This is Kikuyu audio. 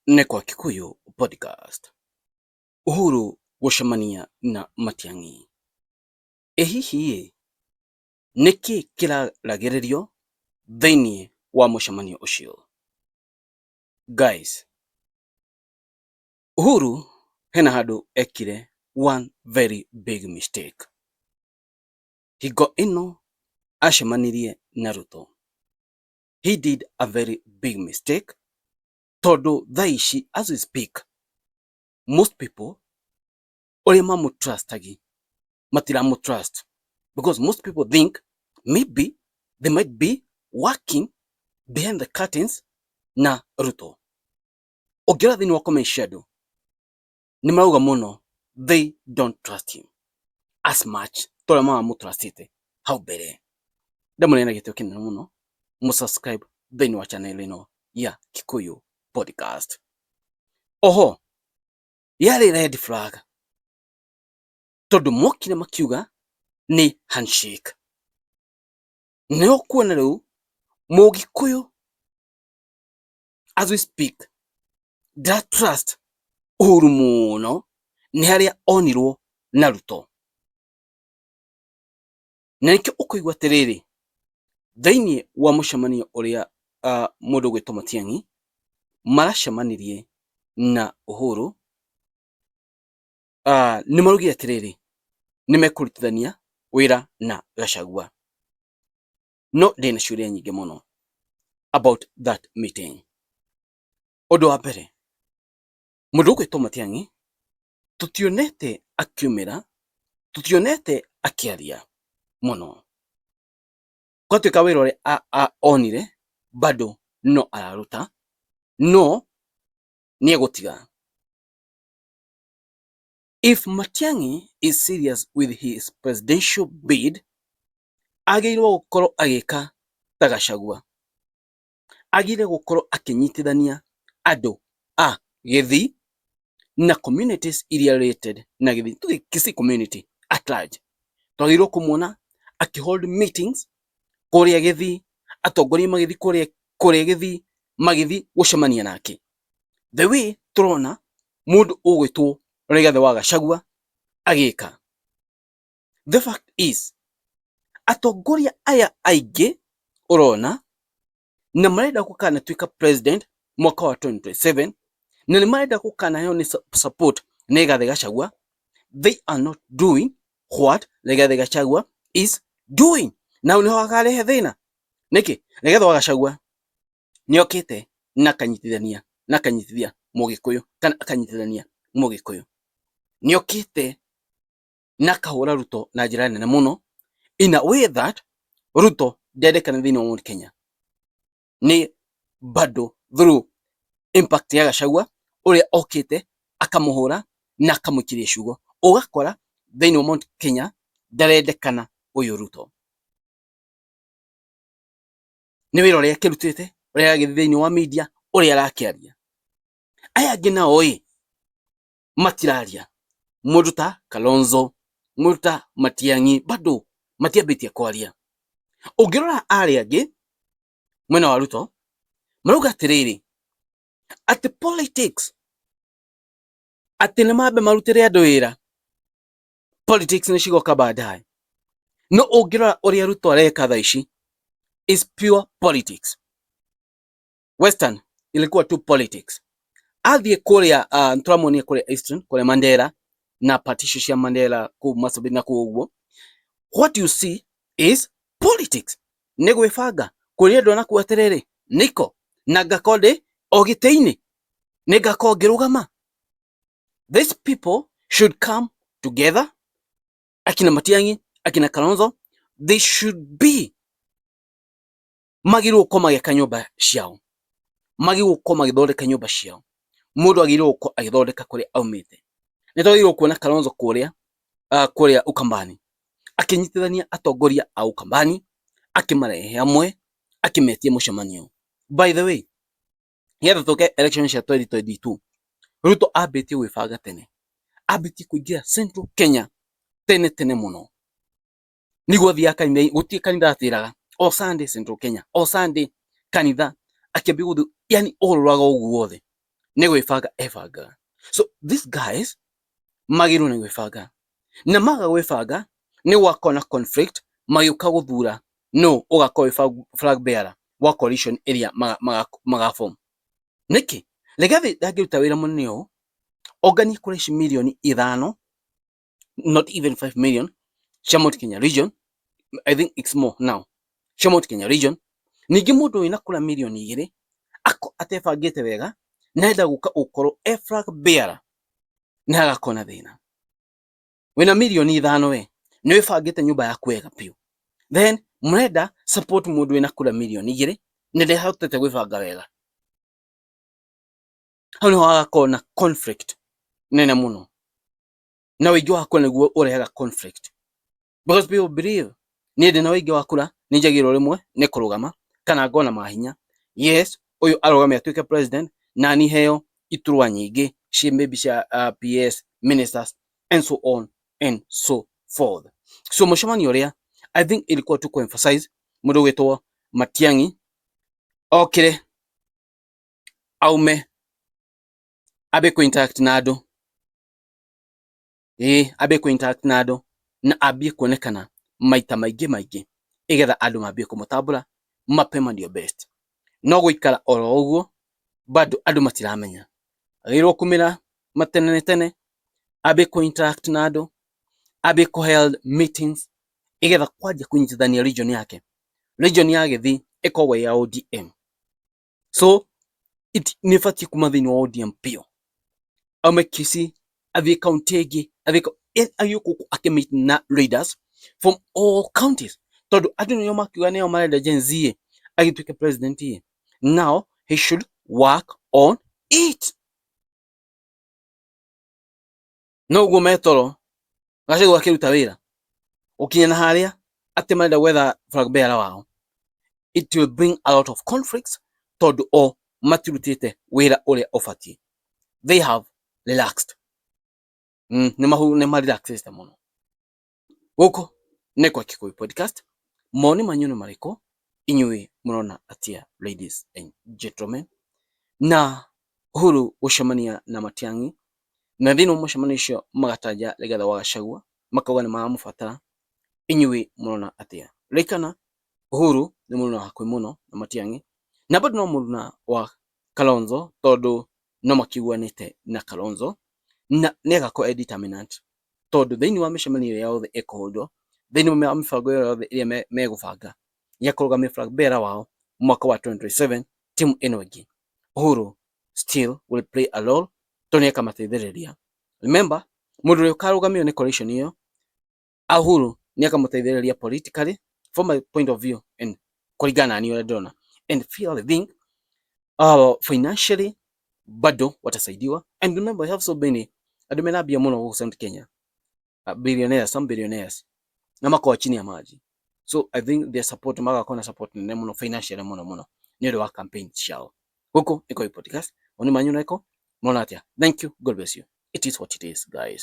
Nĩ kwa Kikuyu Podcast. Uhuru gũcemania na Matiang'i. Ĩ hihi-ĩ, nĩkĩ kĩraragĩrĩrio thĩinĩ wa mũcemanio ũcio? Guys, Uhuru hena handũ ekire one very big mistake. Hingo ĩno acemanirie na Ruto. He did a very big mistake tondũ thaa ici as we speak most people ũrĩa mamũtrustagi matiramũtrust because most people think maybe they might be working behind the curtains na Ruto. Ũngĩrora thĩinĩ wa comment cia andũ nĩ marauga mũno they don't trust him as much ta ũrĩa maramũtrustĩte hau mbere. Ndamũrĩ na gĩtĩo kĩnene mũno mũsubscribe thĩinĩ wa channel ĩno ya Kikuyu Podcast. Oho yarĩ red flag tondũ mokire makiuga nĩ handshake. Nĩ ũkuona rĩu Mũgĩkũyũ as we speak ndara trust Uhuru mũno nĩ harĩa onirwo na Ruto. Na nĩkĩo ũkũigua atĩrĩrĩ, thĩinĩ wa mũcemanio ũrĩa mũndũ ũgwĩtwo Matiang'i maracemanirie na Uhuru, nĩ maraugire atĩrĩrĩ, nĩ mekũrutithania wĩra na Gachagua. No ndĩna ciũria nyingĩ mũno about that meeting. Ũndũ wa mbere, mũndũ ũgwĩtwo Matiang'i tũtionete akiumĩra, tũtionete akĩaria mũno. Gwatuĩka wĩra ũrĩa onire bado no araruta, no nĩ egũtiga. If Matiang'i is serious with his presidential bid, agĩrĩirwo gũkorwo agĩka ta Gachagua. Agĩrĩire gũkorwo akĩnyitithania andũ a Gĩthii na communities iria related na Gĩthii, tuge Kisii community at large. Twagĩrĩirwo kũmuona akĩ hold meetings kũrĩa Gĩthii, atongoria magĩthiĩ kũrĩa Gĩthii, magĩthiĩ gũcemania nake. The way tũrona mũndũ ũgwĩtwo Rigathĩ wa Gachagua agĩka. The fact is, atongoria aya aingĩ ũrona na marenda gũkanatuĩka president mwaka wa 2027 na nĩ marenda gũkanaheo nĩ support nĩ Rigathĩ Gachagua, they are not doing what Rigathĩ Gachagua is doing. Na hau nĩho hakarehe thĩna. Nĩkĩ? Rigathĩ wa Gachagua nĩ okĩte na akanyitithania na akanyitithia Mũgĩkũyũ kana akanyitithania Mũgĩkũyũ. Nĩ okĩte na akahũra Ruto na njĩra nene mũno in a way that Ruto ndendekana thĩinĩ wa Mount Kenya nĩ bado through impact ya Gachagua ũrĩa okĩte akamũhũra na akamũikĩria ciugo, ũgakora thĩinĩ wa Mount Kenya ndarendekana ũyũ Ruto. Nĩ wĩra ũrĩa akĩrutĩte, ũrĩa aragĩthiĩ thĩinĩ wa media, ũrĩa arakĩaria. Aya angĩ nao ĩ matiraria, mũndũ ta Kalonzo, mũndũ ta Matiang'i bado matiambĩtie kwaria. Ũngĩrora arĩa angĩ mwena wa Ruto marauga atĩrĩrĩ, atĩ politics atĩ nĩ mambe marutĩre andũ wĩra, politics nĩ cigoka baadaye. No ũngĩrora ũrĩa Ruto areka thaa ici is pure politics. Western ilikuwa tu politics. Athiĩ kũrĩa tũramuonia kũrĩa Eastern, kũrĩa Mandera na partition cia Mandera kũu Marsabit na kũu ũguo. What you see is politics. Nĩ gwĩbanga kũrĩa andũ anakuo atĩrĩrĩ, niko na ngakorwo ndĩ o gĩtĩ-inĩ, nĩ ngakorwo ngĩrũgama. These people should come together, akina Matiang'i, akina Kalonzo, they should be magĩrĩirwo gũkorwo magĩaka nyũmba ciao, magĩrĩirwo gũkorwo magĩthondeka nyũmba ciao. Mũndũ agĩrĩirwo gũkorwo agĩthondeka kũrĩa aumĩte. Nĩ twagĩrĩirwo kuona Kalonzo kũrĩa kũrĩa Ukambani akĩnyitithania atongoria a Ukambani, akĩmarehe hamwe, akĩmetia mũcemanio. By the way, nĩgetha tũke election cia 2022, Ruto ambĩtie gwĩbanga tene, ambĩtie kũingĩra Central Kenya tene tene mũno. Niguo athiaga kanitha, gũtirĩ kanitha atĩraga, o Sunday Central Kenya, o Sunday kanitha, akĩambia gũthiĩ, yani orũraga ũguo wothe. Nĩ gwĩbanga ebangaga. So these guys magĩrĩirwo nĩ gwĩbanga, na maga gwĩbanga nĩ gwakorwo na conflict magĩũka gũthura no ũgakorwo wĩ flag bearer wa coalition ĩrĩa magaform. Nĩkĩ Rigathi ndangĩruta wĩra mũnene ũũ onganie kura ici mirioni 5, not even 5 million cia Mount Kenya region? I think it's more now, cia Mount Kenya region. Ningĩ mũndũ wĩna kura mirioni 2 ako atebangĩte wega na enda gũka gũkorwo e flag bearer, nĩ hagakorwo na thĩna. Wĩna mirioni 5, we nĩ wĩbangĩte nyũmba yaku wega biũ, then mũrenda support mũndũ wĩna kura mirioni 2 na ndehotete gwĩbanga wega. Hau niho hagakorwo na conflict nene mũno, na ũingĩ wa kura nĩguo ũrehaga conflict, because people believe niĩ ndĩna ũingĩ wa kura, nĩ njagĩrĩirwo rĩmwe nĩ kũrũgama kana ngona mahinya. Yes, ũyũ arũgame atuĩke president na niĩ heo iturwa nyingĩ cia maybe cia PS, ministers and so on and so forth. So mũcemanio ũrĩa, I think ilikuwa tu ku-emphasize mũndũ ũgwĩtwo Matiang'i okire aume ambe ku-interact na andũ, ĩĩ, ambie ku-interact na andũ na ambie kuonekana maita maingĩ maingĩ, igetha andũ mambie kũmũtambũra mapema ndio best. No gũikara oro ũguo bado andũ matiramenya. Agĩrĩirwo kumĩra matene tene, ambie ku-interact na andũ, ambie ku held meetings igetha kwanjia kũnyitithania region yake. Region ya Gĩthii ĩkoragwo ya ODM, so nĩ ĩbatiĩ kuma thĩinĩ wa ODM biũ, aume Kisii athiĩ kaunti ĩngĩ, athiĩ agĩũka gũkũ akĩmeet na leaders from all counties, tondũ andũ nĩo makiuga nĩo marenda Gen Z agĩtuĩke president. Now he should work on it. No ũguo metoro Gachagua akĩruta wĩra gũkinya na harĩa atĩ marenda gwetha flag bearer wao, it will bring a lot of conflicts, tondũ o matirutĩte wĩra ũrĩa ũbatiĩ. They have relaxed. Nĩ marelaxĩte mũno. Gũkũ nĩ kwa Kikuyu Podcast. Mawoni manyu nĩ marĩkũ? Inyuĩ mũrona atĩa, ladies and gentlemen? Na Uhuru gũcemania na Matiang'i, na thĩinĩ wa mũcemanio ũcio magataja Rigathĩ wa Gachagua, makauga nĩ maramũbatara. Inyuĩ mũrona atĩa? Ririkana Uhuru nĩ mũruna wa hakuhĩ mũno na Matiang'i, na bado no mũruna wa Kalonzo, tondũ no makĩiguanĩte na Kalonzo, na nĩ agakorwo e determinant, tondũ thĩinĩ wa mĩcemanio ĩrĩa yothe ĩkũhũndwo, thĩinĩ wa mĩbango ĩyo yothe ĩrĩa megũbanga ya kũrũgamia flag bearer wao mwaka wa 2027, timu ĩno ĩngĩ, Uhuru still will play a role, tondũ nĩ akamateithĩrĩria. Remember, mũndũ ũrĩa ũkarũgamio nĩ coalition ĩyo, Uhuru nĩ akamũteithĩrĩria politically, from my point of view and kũringana na niĩ ũrĩa ndĩrona, and feel, I think financially bado watasaidiwa. And remember, we have so many andũ mena mbia mũno gũkũ South Kenya, billionaires, some billionaires na makoragwo chini ya maji. So I think their support, magakorwo na support nene mũno financially mũno mũno nĩ ũndũ wa campaign ciao. Gũkũ nĩ kwa Podcast. Mawoni manyu nĩ marĩkũ? Mona atĩa? Thank you. God bless you. It is what it is, guys.